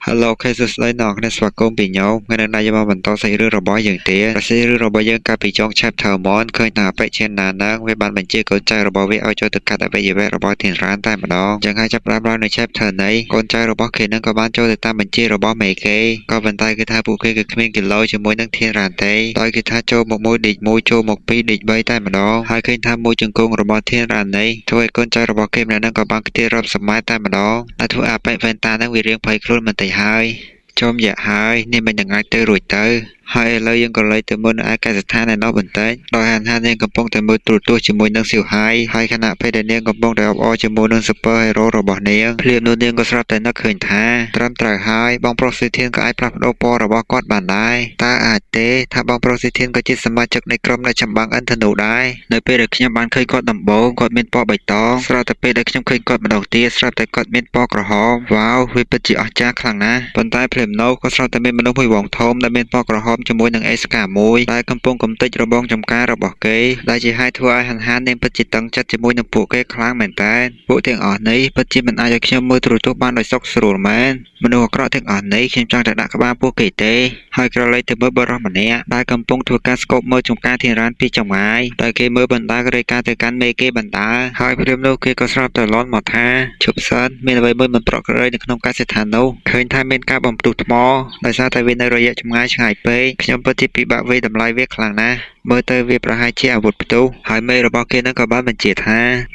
Hello ខេសួស្តីអ្នកនរគ្នាស្វាគមន៍ពីខ្ញុំថ្ងៃនេះយើងមកបន្តសាច់រឿងរបស់យើងទៀតសាច់រឿងរបស់យើងកាលពីចុង chapter មុនឃើញថាបេជាណានឹងវាបានបញ្ជាកូនចៅរបស់វាឲ្យចូលទៅកាត់អវយវៈរបស់ធានរ៉ានតែម្ដងចឹងហើយចាប់ផ្ដើមឡើងនៅ chapter នេះកូនចៅរបស់គេនឹងក៏បានចូលទៅតាមបញ្ជារបស់មេគេក៏ប៉ុន្តែគឺថាពួកគេគឺគ្មានគីឡូជាមួយនឹងធានរ៉ានទេដោយគឺថាចូលមក1ដេក1ចូលមក2ដេក3តែម្ដងហើយឃើញថាមួយជង្គង់របស់ធានរ៉ាននេះធ្វើឲ្យកូនចៅរបស់គេម្នាក់នឹងក៏បានខ្ទាតរាប់សម័យតែម្ដងដែលធ្វើឲ្យបេវ៉ែនតានឹងវារៀងភ័យខ្លួនបន្តិចហើយចំយ៉ាហើយនេះមិននឹងអាចទៅរួចទៅហើយឥឡូវយើងក៏លេចទៅមើលនៅឯកសិដ្ឋានឯណោះបន្តិចដោយហានហាននាងកំពុងតែមើលទូរទស្សន៍ជាមួយនឹងសៀវហៃហើយខណៈពេលដែលនាងកំពុងតែអបអរជាមួយនឹង Super Hero របស់នាងភ្លាមនោះនាងក៏ស្រាប់តែនឹកឃើញថាត្រឹមត្រូវហើយបងប្រុសស៊ីធានក៏អាចផ្លាស់ប្ដូរពណ៌របស់គាត់បានដែរតើអាចទេថាបងប្រុសស៊ីធានក៏ជាសមាជិកនៃក្រុមអ្នកចម្បាំងឥន្ធនូដែរនៅពេលដែលខ្ញុំបានឃើញគាត់ដំបូងគាត់មានពណ៌បៃតងស្រាប់តែពេលដែលខ្ញុំឃើញគាត់ម្ដងទៀតស្រាប់តែគាត់មានពណ៌ក្រហមវ៉ាវវាពិតជាអស្ចារ្យខ្លាំងណាស់ប៉ុន្តែភ្លាមនោះក៏ស្រាប់តែមានមនុស្សមួយវងធំដែលមានពណ៌ក្រហមជាមួយនឹងអេស្កាមួយដែលកំពុងកំទេចរបងចំការរបស់គេដែលជាហេតុធ្វើឲ្យហាន់ហាននាងពិតជាតឹងចិត្តជាមួយនឹងពួកគេខ្លាំងមែនតើពួកទាំងអស់នេះពិតជាមិនអាចឲ្យខ្ញុំមើលទូរទស្សន៍បានដោយសុខស្រួលមែនមនុស្សអាក្រក់ទាំងអស់នេះខ្ញុំចង់តែដាក់ក្បាលពួកគេទេហើយក្រឡេកទៅមើលបុរសម្នាក់ដែលកំពុងធ្វើការស្កូបមើលចំការធានរ៉ានពីចម្ងាយដោយគេមើលបណ្ដារាយការណ៍ទៅកាន់មេគេបណ្ដាហើយព្រាមនោះគេក៏ស្រាប់តែលន់មកថាឈប់សិនមានអ្វីមួយមិនប្រក្រតីនៅក្នុងកសិដ្ឋាននោះឃើញថាមានការបំផ្ទុះថ្មដោយសារតែវានៅរយៈចម្ងាយឆ្ងាយពេកខ្ញុំពិតជាពិបាកវាយតម្លៃវាខ្លាំងណាស់មើលទៅវាប្រហែលជាអាវុធផ្ទុះហើយមេរបស់គេនឹងក៏បានបញ្ជាថ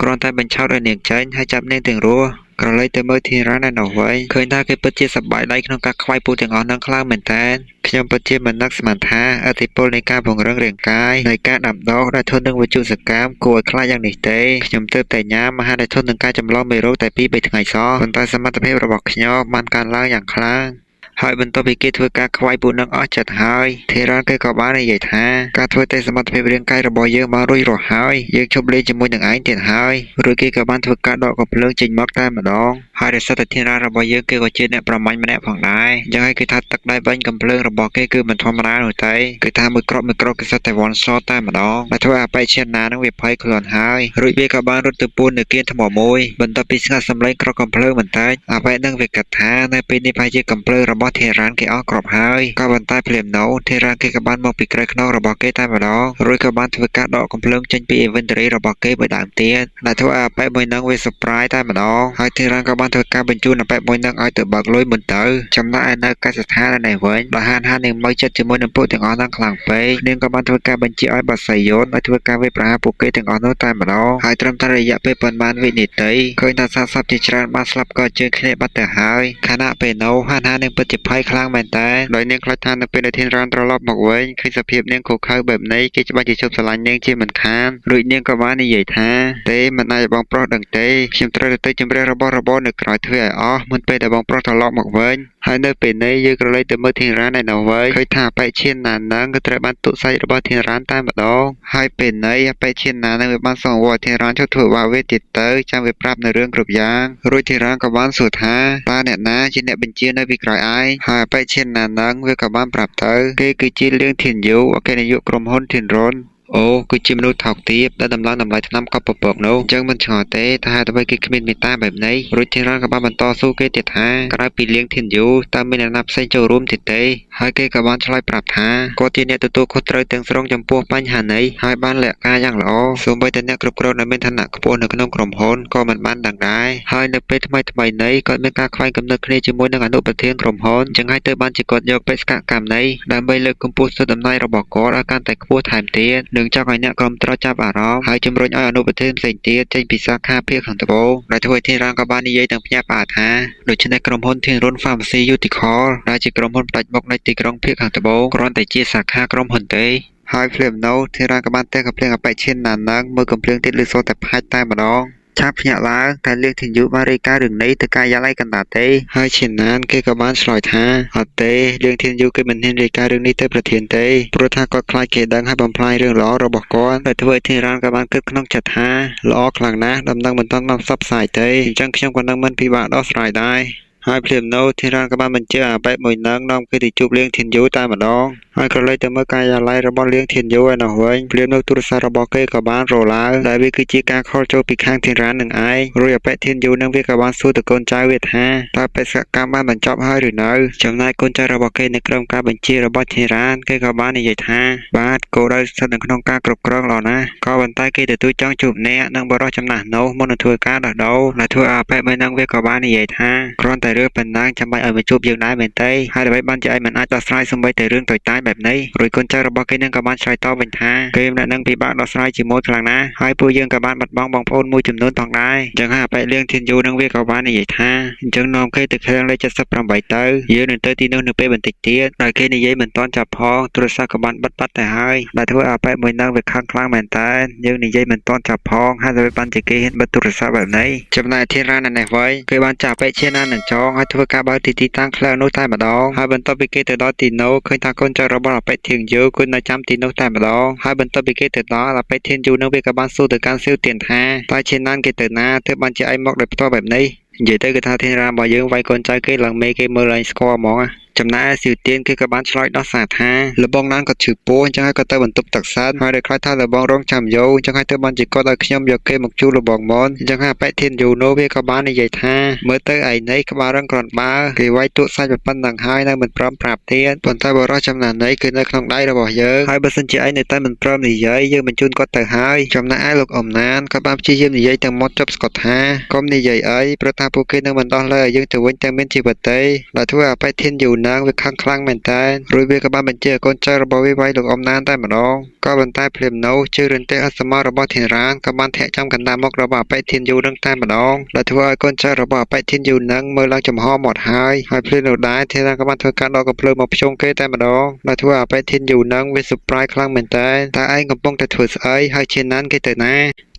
ាគ្រាន់តែបញ្ឆោតឲ្យនាងចេញហើយចាប់នាងទាំងរស់ក្រឡេកទៅមើលធានរ៉ានឯនោះវិញឃើញថាគេពិតជាសប្បាយដៃក្នុងការខ្វាយពូទាំងអស់នឹងខ្លាំងមែនតើខ្ញុំពិតជាមិននឹកស្មានថាឥទ្ធិពលនៃការពង្រឹងរាងកាយនៃការដាំដុះដែលធន់នឹងវិទ្យុសកម្មគួរឲ្យខ្លាចយ៉ាងនេះទេខ្ញុំទើបតែញ៉ាំអាហារដែលធន់នឹងការចម្លងមេរោគតែ2-3ថ្ងៃសោះប៉ុន្តែសមត្ថភាពរបស់ខ្ញុំបានកើនឡើងយ៉ាងខ្លាំងហើយបន្ទាប់ពីគេធ្វើការខ្វាយពួកនឹងអស់ចិត្តហើយធីរ៉ានគេក៏បាននិយាយថាការធ្វើតេស្តសមត្ថភាពរាងកាយរបស់យើងបានរួចរាល់ហើយយើងឈប់លេងជាមួយនឹងឯងទៀតហើយរួចគេក៏បានធ្វើការដកកំភ្លើងចេញមកតែម្ដងហើយដោយសារតែធីរ៉ានរបស់យើងគេក៏ជាអ្នកប្រមាញ់ម្នាក់ផងដែរអញ្ចឹងហើយគេថាទឹកដៃបាញ់កំភ្លើងរបស់គេគឺមិនធម្មតានោះទេគឺថាមួយគ្រាប់មួយគ្រាប់គឺសុទ្ធតែ one shot តែម្ដងដែលធ្វើឲ្យអបិជាណានឹងវាភ័យខ្លួនហើយរួចវាក៏បានរត់ទៅពួននៅគៀនថ្មមួយបន្ទាប់ពីស្ងាត់សម្លេងគ្រាប់កំភ្លើងបន្តិចអបិនឹងវាគិតថានៅពេលនេះប្រហែលជាកំភ្លើងរបស់ធីរ៉ានគេអស់គ្រាប់ហើយក៏ប៉ុន្តែភ្លាមនោះធីរ៉ានគេក៏បានមកពីក្រោយខ្នងរបស់គេតែម្ដងរួចក៏បានធ្វើការដកកំភ្លើងចេញពី inventory របស់គេមួយដើមទៀតដែលធ្វើឲ្យអបិមួយនឹងវា surprise តែម្ដងហើយធីរ៉ានក៏បានធ្វើការបញ្ជូនអបិមួយនឹងឲ្យទៅបើកលុយមុនទៅចំណែកឯនៅកសិដ្ឋានឯនេះវិញដោយហានហាននាងមើលចិត្តជាមួយនឹងពួកទាំងអស់នឹងខ្លាំងពេកនាងក៏បានធ្វើការបញ្ជាឲ្យបាសយន្តឲ្យធ្វើការវាយប្រហារពួកគេទាំងអស់នោះតែម្ដងហើយត្រឹមតែរយៈពេលប៉ុន្មានវិនាទីឃើញថាសាកសពជាច្រើនបានស្លាប់ក៏ជើងគ្នាបាត់ទៅហើយខណៈពេលនោះហានហាននាងពិតជាភ័យខ្លាំងមែនតើដោយនាងខ្លាចថានៅពេលដែលធានរ៉ានត្រឡប់មកវិញឃើញសភាពនាងខូខើបែបនេះគេច្បាស់ជាជប់ស្រឡាញ់នាងជាមិនខានរួចនាងក៏បាននិយាយថាទេមិនអាចឲ្យបងប្រុសដឹងទេខ្ញុំត្រូវទៅជម្រះរបស់របរនៅក្រោយទ្វារឲ្យអស់មុនពេលដែលបងប្រុសត្រឡប់មកវិញហើយនៅពេលនេះយើងក៏លេចទៅមើលធានរ៉ានឯនោះវិញឃើញថាអបិឈានណានឹងក៏ត្រូវបានទុកសាច់របស់ធានរ៉ានតែម្ដងហើយពេលនេះអបិឈានណានឹងវាបានសង្វរធានរ៉ានជប់ធ្វើបាបវាទៀតទៅចាំវាប្រាប់នៅរឿងគ្រប់យ៉ាងរួចធានរ៉ានក៏បានសួរថាតើអ្នកណាជាអ្នកបញ្ជានៅពីក្រោយឯងហើយអបិឈានណានឹងវាក៏បានប្រាប់ទៅគេគឺជាលៀងធានយូអគ្គនាយកក្រុមហ៊ុនធានរុនអូគឺជាមនុស្សថោកទាបដែលដំឡើងតម្លៃថ្នាំកប់ពពកនោះអញ្ចឹងមិនឆ្ងល់ទេថាហេតុអ្វីគេគ្មានមេត្តាបែបនេះរួចធានរ៉ានក៏បានបន្តសួរគេទៀតថាក្រៅពីលៀងធានយូតើមានអ្នកណាផ្សេងចូលរួមទៀតទេហើយគេក៏បានឆ្លើយប្រាប់ថាគាត់ជាអ្នកទទួលខុសត្រូវទាំងស្រុងចំពោះបញ្ហានេះហើយបានលាក់ការយ៉ាងល្អសូម្បីតែអ្នកគ្រប់គ្រងដែលមានឋានៈខ្ពស់នៅក្នុងក្រុមហ៊ុនក៏មិនបានដឹងដែរហើយនៅពេលថ្មីថ្មីនេះគាត់មានការខ្វែងគំនិតគ្នាជាមួយនឹងអនុប្រធានក្រុមហ៊ុនអញ្ចឹងហើយទើបបានជាគាត់យកបេសកកម្មនេះដើម្បីលើកកម្ពស់សិទ្ធិអំណាចរបស់គាត់ឲ្យកាន់តែខ្ពស់ថែមទៀតនឹងចង់ឲ្យអ្នកក្រុមត្រចាប់អារម្មណ៍ហើយជំរុញឲ្យអនុប្រធានផ្សេងទៀតចេញពីសាខាភាគខាងត្បូងដែលធ្វើឲ្យធានរ៉ានក៏បាននិយាយទាំងភ្ញាក់ផ្អើលថាដូច្នេះក្រុមហ៊ុនធានរុន Pharmaceutical ដែលជាក្រុមហ៊ុនផ្ដាច់មុខនៃទីក្រុងភាគខាងត្បូងគ្រាន់តែជាសាខាក្រុមហ៊ុនទេហើយភ្លាមនោះធានរ៉ានក៏បានទះកំភ្លៀងអបិឈានណានឹងមើលកំភ្លៀងទៀតឬសូតែផាច់តែម្ដងឆាប់ភ្ញាក់ឡើងតែលៀងធានយូបានរាយការណ៍រឿងនេះទៅកាយាល័យកណ្ដាលទេហើយឈានណានគេក៏បានឆ្លើយថាអត់ទេលៀងធានយូគេមិនហ៊ានរាយការណ៍រឿងនេះទៅប្រធានទេព្រោះថាគាត់ខ្លាចគេដឹងហើយបំផ្លាញរឿងល្អរបស់គាត់ដែលធ្វើឲ្យធានរ៉ានក៏បានគិតក្នុងចិត្តថាល្អខ្លាំងណាស់ដំណឹងមិនទាន់បានផ្សព្វផ្សាយទេអញ្ចឹងខ្ញុំក៏នឹងមិនពិបាកដោះស្រាយដែរ ហើយភ្លាមនោះធានរ៉ានក៏បានបញ្ជាអាប៉ែមួយនឹងនាំគេទៅជួបលៀងធានយូតែម្ដងហើយក៏លេចទៅមើលការិយាល័យរបស់លៀងធានយូឯណោះវិញភ្លាមនោះទូរស័ព្ទរបស់គេក៏បានរឡើងដែលវាគឺជាការខលចូលពីខាងធានរ៉ាននឹងឯងរួចអាប៉ែធានយូនឹងវាក៏បានសួរទៅកូនចៅវាថាតើបេសកកម្មបានបញ្ចប់ហើយឬនៅចំណែកកូនចៅរបស់គេនៅក្រោមការបញ្ជារបស់ធានរ៉ានគេក៏បាននិយាយថាបាទគោលដៅស្ថិតនៅក្នុងការគ្រប់គ្រងល្អណាស់ក៏ប៉ុន្តែគេទទូចចង់ជួបអ្នកនិងបរិសុទ្ធចំណាស់នោះមុននឹងធ្វើការដោះដូរដែលធ្វើឲ្យអាប៉ែមួយនឹងវាក៏បាននិយាយថាគ្រាន់តែរឿងប៉ុណ្ណឹងចាំបាច់ឲ្យមកជួបយើងដែរមែនទេហើយអ្វីបានជាឯងមិនអាចដោះស្រាយសូម្បីតែរឿងតូចតាចបែបនេះរួចកូនចៅរបស់គេនឹងក៏បានឆ្លើយតបវិញថាគេម្នាក់នឹងពិបាកដោះស្រាយជាមួយខ្លាំងណាស់ហើយពួកយើងក៏បានបាត់បង់បងប្អូនមួយចំនួនផងដែរអញ្ចឹងហើយអាប៉ែលៀងធានយូនឹងវាក៏បាននិយាយថាអញ្ចឹងនាំគេទៅឃ្លាំងលេខ78ទៅយើងនឹងទៅទីនោះនៅពេលបន្តិចទៀតដោយគេនិយាយមិនទាន់ចាប់ផងទូរស័ព្ទក៏បានបិទបាត់ទៅហើយដែលធ្វើអាប៉ែមួយនឹងវាខឹងខ្លាំងមែនតើយើងនិយាយមិនទាន់ចាប់ផងហើយអ្វីបានជាគេហ៊ានបិទទូរស័ព្ទបែបនេះចំណែកធានរ៉ាននេះវិញគេបានចាប់ប៉ែឈានណានឹងចងហើយធ្វើការបើកទីទីតាំងឃ្លាំងនោះតែម្ដងហើយបន្ទាប់ពីគេទៅដល់ទីនោះឃើញថាកូនចៅរបស់អាប៉ែធាងយូគឺនៅចាំទីនោះតែម្ដងហើយបន្ទាប់ពីគេទៅដល់អាប៉ែធាងយូនឹងវាក៏បានសួរទៅកាន់សៀវទៀនថាតើឈានណានគេទៅណាទើបបានជាឯងមកដោយផ្ទាល់បែបនេះនិយាយទៅគឺថាធានរ៉ារបស់យើងវាយកូនចៅគេឡើងមេគេមើលឡើងស្គាល់ហ្មងចំណែកឯសៀវទៀនគេក៏បានឆ្លើយដោះសារថាលបងណានក៏ឈឺពោះអញ្ចឹងហើយក៏ទៅបន្ទប់ទឹកសិនហើយដែលខ្លាចថាលបងរងចាំយូរអញ្ចឹងហើយទៅបានជាគាត់ឲ្យខ្ញុំយកគេមកជួលលបងមុនអញ្ចឹងហើយប៉ែធានយូនោះវាក៏បាននិយាយថាមើលទៅឯនេះក្បាលរឹងគ្រាន់បើគេវាយទួសាច់ប៉ុណ្ណឹងហើយនៅមិនព្រមប្រាប់ទៀតប៉ុន្តែបរិសុទ្ធចំណាននេះគឺនៅក្នុងដៃរបស់យើងហើយបើសិនជាឯងនៅតែមិនព្រមនិយាយយើងបញ្ជូនគាត់ទៅហើយចំណែកឯលោកអំណានក៏បានព្យាយាមនិយាយទាំងមាត់ជប់ស្កត់ថាកុំនិយាយអីព្រោះថាពួកគេនឹងមិនដោះលែងឲ្យយើងទៅវិញទាំងមានជីវិតទេដែលធ្វើឲ្យប៉ែធានយូនឹងវាខឹងខ្លាំងមែនតើរួចវាក៏បានបញ្ជាឲ្យកូនចៅរបស់វាវាយលោកអំណានតែម្ដងក៏ប៉ុន្តែភ្លាមនោះជើងរន្ទះអសមរបស់ធានរ៉ានក៏បានធាក់ចំកណ្ដាលមុខរបស់អបិធានយូនឹងតែម្ដងដែលធ្វើឲ្យកូនចៅរបស់អបិធានយូនឹងមើលឡើងចំហមាត់ហើយហើយភ្លាមនោះដែរធានរ៉ានក៏បានធ្វើការដកកំភ្លើងមកភ្ជង់គេតែម្ដងដែលធ្វើឲ្យអបិធានយូនឹងវា surprise ខ្លាំងមែនតើតើឯងកំពុងតែធ្វើស្អីហើយឈានណានគេទៅណ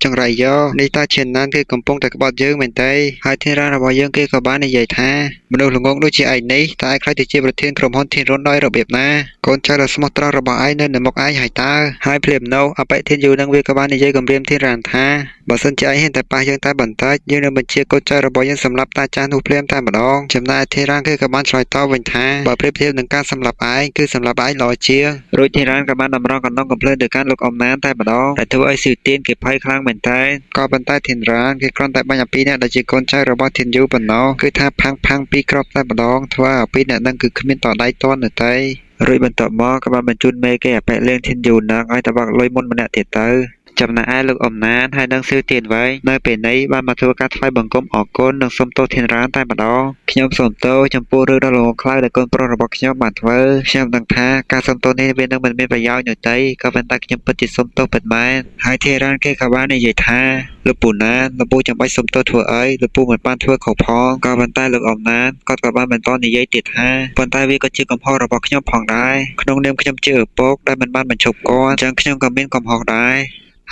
ាចង្រៃយោនេះតើឈានណានគេកំពុងតែក្បត់យើងមែនទេហើយធានរ៉ានរបស់យើងគេក៏បាននិយាយថាមនុស្សល្ងងដូចជាឯងនេះតើឯងខ្លាចទៅជាប្រធានក្រុមហ៊ុនធានរុនដោយរបៀបណាកូនចៅដ៏ស្មោះត្រង់របស់ឯងនៅមុខឯងហើយតើហើយភ្លាមនោះអបិធានយូនឹងវាក៏បាននិយាយគំរាមធានរ៉ានថាបើសិនជាឯងហ៊ានតែប៉ះយើងតែបន្តិចយើងនឹងបញ្ជាកូនចៅរបស់យើងសម្លាប់តាចាស់នោះភ្លាមតែម្ដងចំណែកធានរ៉ានគេក៏បានឆ្លើយតបវិញថាបើប្រៀបធៀបនឹងការសម្លាប់ឯងគឺសម្លាប់ឯងល្អជាងរួចធានរ៉ានក៏បានតម្រង់កណ្ដុងកំភ្លើងទៅកាន់លោកអំណានតែម្ដងដែលធ្វើឲ្យស៊ីវទៀនគេភ័យខ្លាំងមែនតើក៏ប៉ុន្តែធានរ៉ានគេគ្រាន់តែបាញ់អាពីរនាក់ដែលជាកូនចៅរបស់ធានយូប៉ុណ្ណោះគឺថាផាំងផាំងពីរគ្រាប់តែម្ដងធ្វើឲ្យអាពីរនាក់នឹងគឺគ្មានតដៃតន់នោះទេរួចបន្ទាប់មកក៏បានបញ្ជូនមេគេអាប៉ែលៀងធានយូនឹងឲ្យទៅបើកលុយមុនម្នាក់ទៀតទៅចំណែកឯលោកអំណានហើយនឹងសៀវទៀនវិញនៅពេលនេះបានមកធ្វើការថ្វាយបង្គំអរគុណនិងសូមទោសធានរ៉ានតែម្ដងខ្ញុំសូមទោសចំពោះរឿងដ៏ល្ងង់ខ្លៅដែលកូនប្រុសរបស់ខ្ញុំបានធ្វើខ្ញុំដឹងថាការសូមទោសនេះវានឹងមិនមានប្រយោជន៍នោះទេក៏ប៉ុន្តែខ្ញុំពិតជាសូមទោសពិតមែនហើយធានរ៉ានគេក៏បាននិយាយថាលោកពូណានលោកពូចាំបាច់សូមទោសធ្វើអីលោកពូមិនបានធ្វើខុសផងក៏ប៉ុន្តែលោកអំណានគាត់ក៏បានបន្តនិយាយទៀតថាប៉ុន្តែវាក៏ជាកំហុសរបស់ខ្ញុំផងដែរក្នុងនាមខ្ញុំជាឪពុកដែលមិនបានបញ្ឈប់គាត់អញ្ចឹងខ្ញុំក៏មានកំហុសដែ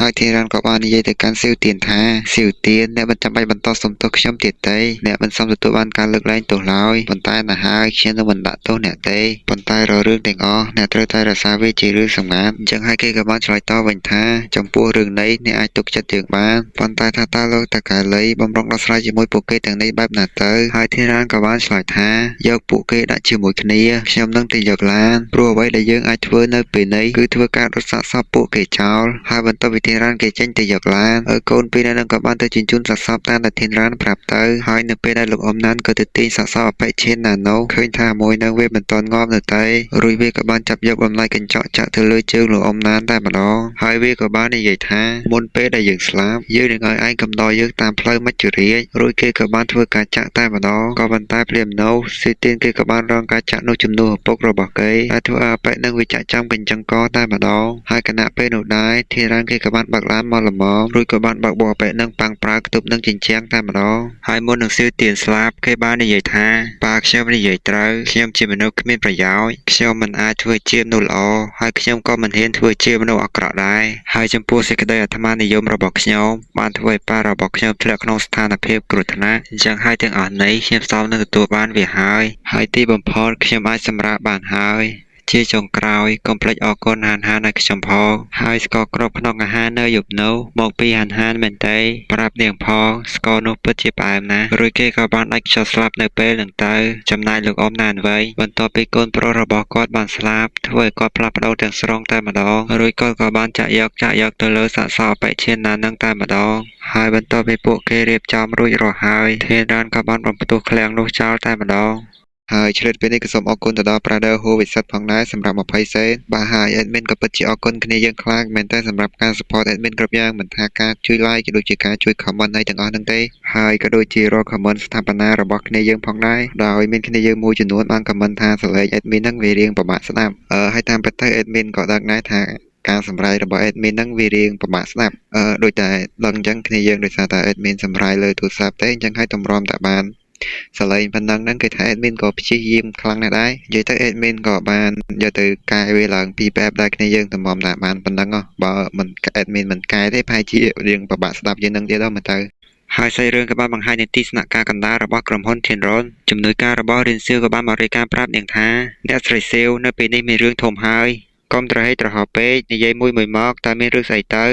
រហើយធារ៉ានក៏បាននិយាយទៅកាន់សៀវទៀនថាសៀវទៀនអ្នកមិនចាំបាច់បន្តសុំទោសខ្ញុំទៀតទេអ្នកមិនសមទទួលបានការលើកលែងទោសឡើយប៉ុន្តែណាហើយខ្ញុំនឹងមិនដាក់ទោសអ្នកទេប៉ុន្តែរាល់រឿងទាំងអស់អ្នកត្រូវតែរក្សាវាជារឿងសម្ងាត់អញ្ចឹងហើយគេក៏បានឆ្លើយតបវិញថាចំពោះរឿងនេះអ្នកអាចទុកចិត្តយើងបានប៉ុន្តែថាតើលោកតាកាលីបំរុងដោះស្រាយជាមួយពួកគេទាំងនេះបែបណាទៅហើយធារ៉ានក៏បានឆ្លើយថាយកពួកគេដាក់ជាមួយគ្នាខ្ញុំនឹងទៅយកឡានព្រោះអ្វីដែលយើងអាចធ្វើនៅពេលនេះគឺធ្វើការដុតសាកសពពួកគេចោលហើយបន្ទាប់ពីធានរ៉ានគេចេញទៅយកឡានឲ្យកូនពីរនាក់នឹងក៏បានទៅជញ្ជូនសាកសពតាមដែលធានរ៉ានប្រាប់ទៅហើយនៅពេលដែលលោកអំណានក៏ទៅទាញសាកសពអបិឈានណាណូឃើញថាមួយនឹងវាមិនទាន់ងាប់នៅទេរួចវាក៏បានចាប់យកបំណែកកញ្ចក់ចាក់ទៅលើជើងលោកអំណានតែម្ដងហើយវាក៏បាននិយាយថាមុនពេលដែលយើងស្លាប់យើងនឹងឲ្យឯងកំដរយើងតាមផ្លូវមច្ចុរាជរួចគេក៏បានធ្វើការចាក់តែម្ដងក៏ប៉ុន្តែភ្លាមនោះស៊ីទៀនគេក៏បានរងការចាក់នោះជំនួសឪពុករបស់គេហើយធ្វើឲ្យអបិនឹងវាចាក់ចំកញ្ចឹងកតែម្ដងហើយគណៈពេលនោះដែរធានរ៉ានគេក៏បានបើកឡានមកល្មមរួចក៏បានបើកបោះអបិនឹងប៉ាំងប្រើខ្ទប់នឹងជញ្ជាំងតែម្ដងហើយមុននឹងសៀវទៀនស្លាប់គេបាននិយាយថាប៉ាខ្ញុំនិយាយត្រូវខ្ញុំជាមនុស្សគ្មានប្រយោជន៍ខ្ញុំមិនអាចធ្វើជាមនុស្សល្អហើយខ្ញុំក៏មិនហ៊ានធ្វើជាមនុស្សអាក្រក់ដែរហើយចំពោះសេចក្តីអាត្មានិយមរបស់ខ្ញុំបានធ្វើឲ្យប៉ារបស់ខ្ញុំធ្លាក់ក្នុងស្ថានភាពគ្រោះថ្នាក់អញ្ចឹងហើយទាំងអស់នេះខ្ញុំសមនឹងទទួលបានវាហើយហើយទីបំផុតខ្ញុំអាចសម្រាកបានហើយ។ ជាចុងក្រោយកុំភ្លេចអរគុណហានហានឲ្យខ្ញុំផងហើយស្ករគ្រាប់ក្នុងអាហារនៅយប់នោះមកពីហានហានមែនទេប្រាប់នាងផងស្ករនោះពិតជាផ្អែមណាស់រួចគេក៏បានដាច់ខ្យល់ស្លាប់នៅពេលហ្នឹងទៅចំណែកលោកអ៊ំណានវិញបន្ទាប់ពីកូនប្រុសរបស់គាត់បានស្លាប់ធ្វើឲ្យគាត់ផ្លាស់ប្ដូរទាំងស្រុងតែម្ដងរួចគាត់ក៏បានចាក់យកទៅលើសាកសពអបិឈានណានឹងតែម្ដងហើយបន្ទាប់ពីពួកគេរៀបចំរួចរាល់ហើយធានរានក៏បានបំផ្ទុះឃ្លាំងនោះចោលតែម្ដងហើយឆ្លៀតពេលនេះក៏សូមអរគុណទៅដល់ Brother ហូវិសិទ្ធផងដែរសម្រាប់20សេនបាទហើយ admin ក៏ពិតជាអរគុណគ្នាយើងខ្លាំងមែនតើសម្រាប់ការ support admin គ្រប់យ៉ាងមិនថាការជួយ like ក៏ដូចជាការជួយ comment អីទាំងអស់ហ្នឹងទេហើយក៏ដូចជារាល់ comment ស្ថាបនារបស់គ្នាយើងផងដែរដោយមានគ្នាយើងមួយចំនួនបាន comment ថាសលេង admin ហ្នឹងវារៀងពិបាកស្ដាប់ហើយតាមពិតទៅ admin ក៏ដឹងដែរថាការសម្រាយរបស់ admin ហ្នឹងវារៀងពិបាកស្ដាប់ដូចតែដឹងអញ្ចឹងគ្នាយើងដោយសារតែ admin សម្រាយលើទូរស័ព្ទទេអញ្ចឹងហើយតម្រាំតែបានសលេងប៉ុណ្ណឹងហ្នឹងគេថា admin ក៏ព្យាយាមខ្លាំងណាស់ដែរនិយាយទៅ admin ក៏បានយកទៅកែវាឡើងពីរបែបដែរគ្នាយើងតម្រាំតែបានប៉ុណ្ណឹងបើមិន admin មិនកែទេប្រហែលជារៀងពិបាកស្ដាប់ជាងនឹងទៀតដល់មើលទៅហើយសាច់រឿងក៏បានបង្ហាញនៅទីស្នាក់ការកណ្ដាលរបស់ក្រុមហ៊ុនធានរ៉ុនជំនួយការរបស់រៀនសៀវក៏បានមករាយការណ៍ប្រាប់នាងថាអ្នកស្រីសៀវនៅពេលនេះមានរឿងធំហើយកុំត្រហេត្រហោពេកនិយាយមួយមួយមកតើមានរឿងស្អីទៅ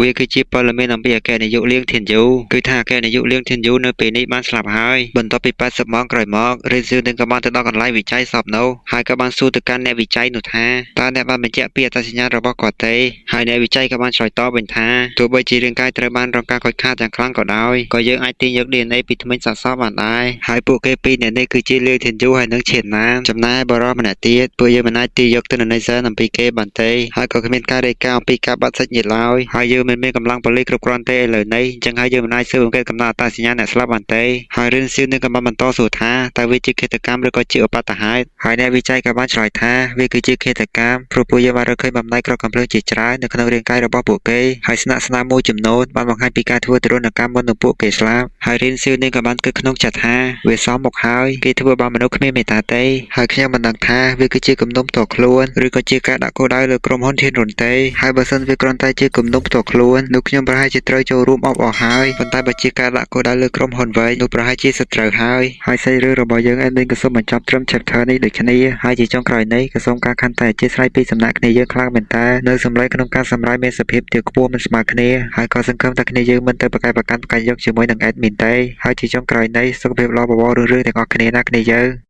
វាគឺជាព័ត៌មានអំពីអគ្គនាយកលៀងធានយូគឺថាអគ្គនាយកលៀងធានយូនៅពេលនេះបានស្លាប់ហើយបន្ទាប់ពី80ម៉ោងក្រោយមករៀនសៀវនឹងក៏បានទៅដល់កន្លែងវិច័យសពនោះហើយក៏បានសួរទៅកាន់អ្នកវិច័យនោះថាតើអ្នកបានបញ្ជាក់ពីអត្តសញ្ញាណរបស់គាត់ទេហើយអ្នកវិច័យក៏បានឆ្លើយតបវិញថាទោះបីជារាងកាយត្រូវបានរងការខូចខាតយ៉ាងខ្លាំងក៏ដោយក៏យើងអាចទាញយក DNA ពីធ្មេញសាកសពបានដែរហើយពួកគេពីរអ្នកនេះគឺជាលៀងធានយូហើយនិងឈៀនណានចំណែកបុរសម្នាក់ទៀតពួកយើងមិនអាចទាញយកទិន្នន័យសែនអំពីគេបានទេហើយក៏គ្មានការរាយការណ៍អំពីការបាត់សាច់ញាតិឡើយហើយយើងមិនមានកម្លាំងប៉ូលីសគ្រប់គ្រាន់ទេឥឡូវនេះអញ្ចឹងហើយយើងមិនអាចស៊ើបអង្កេតកំណត់អត្តសញ្ញាណអ្នកស្លាប់បានទេហើយរឿនសៀវនឹងក៏បានបន្តសួរថាតើវាជាឃាតកម្មឬក៏ជាឧបទ្ទហេតុហើយអ្នកវិច័យក៏បានឆ្លើយថាវាគឺជាឃាតកម្មព្រោះពួកយើងបានរកឃើញបំណែកគ្រាប់កាំភ្លើងជាច្រើននៅក្នុងរាងកាយរបស់ពួកគេហើយស្នាក់ស្នាមមួយចំនួនបានបង្ហាញពីការធ្វើទារុណកម្មមុននឹងពួកគេស្លាប់ហើយរៀនសៀវនឹងក៏បានគិតក្នុងចិត្តថាវាសមមកហើយគេធ្វើបានមនុស្សគ្មានមេត្តាទេហើយខ្ញុំមិនដឹងថាវាគឺជាគំនុំផ្ទាល់ខ្លួនឬក៏ជាការដាក់គោលដៅលើក្រុមហ៊ុនធានរុនទេហើយបើសិនវាគ្រាន់តែជាគំនុំផ្ទាល់ខ្លួននោះខ្ញុំប្រហែលជាត្រូវចូលរួមអបអរហើយប៉ុន្តែបើជាការដាក់គោលដៅលើក្រុមហ៊ុនវិញនោះប្រហែលជាសត្រូវហើយហើយសាច់រឿងរបស់យើង admin ក៏សូមបញ្ចប់ត្រឹម chapter នេះដូចគ្នាហើយជាចុងក្រោយនេះក៏សូមការខន្តីអធ្យាស្រ័យពីសំណាក់គ្នាយើងខ្លាំងមែនតើនៅសម្លេងក្នុងការសម្រាយមានសភាពទាបខ្ពស់មិនស្មើគ្នាហើយក៏សង្ឃឹមថាគ្នាយើងមិនទៅប្រកែកប្រកាន់ប្រកែកយកជាមួយនឹង admin ទេហើយជាចុងក្រោយនេះសុខភាពល្អបវររឿងៗទាំងអស់គ្នាណាគ្នាយើង។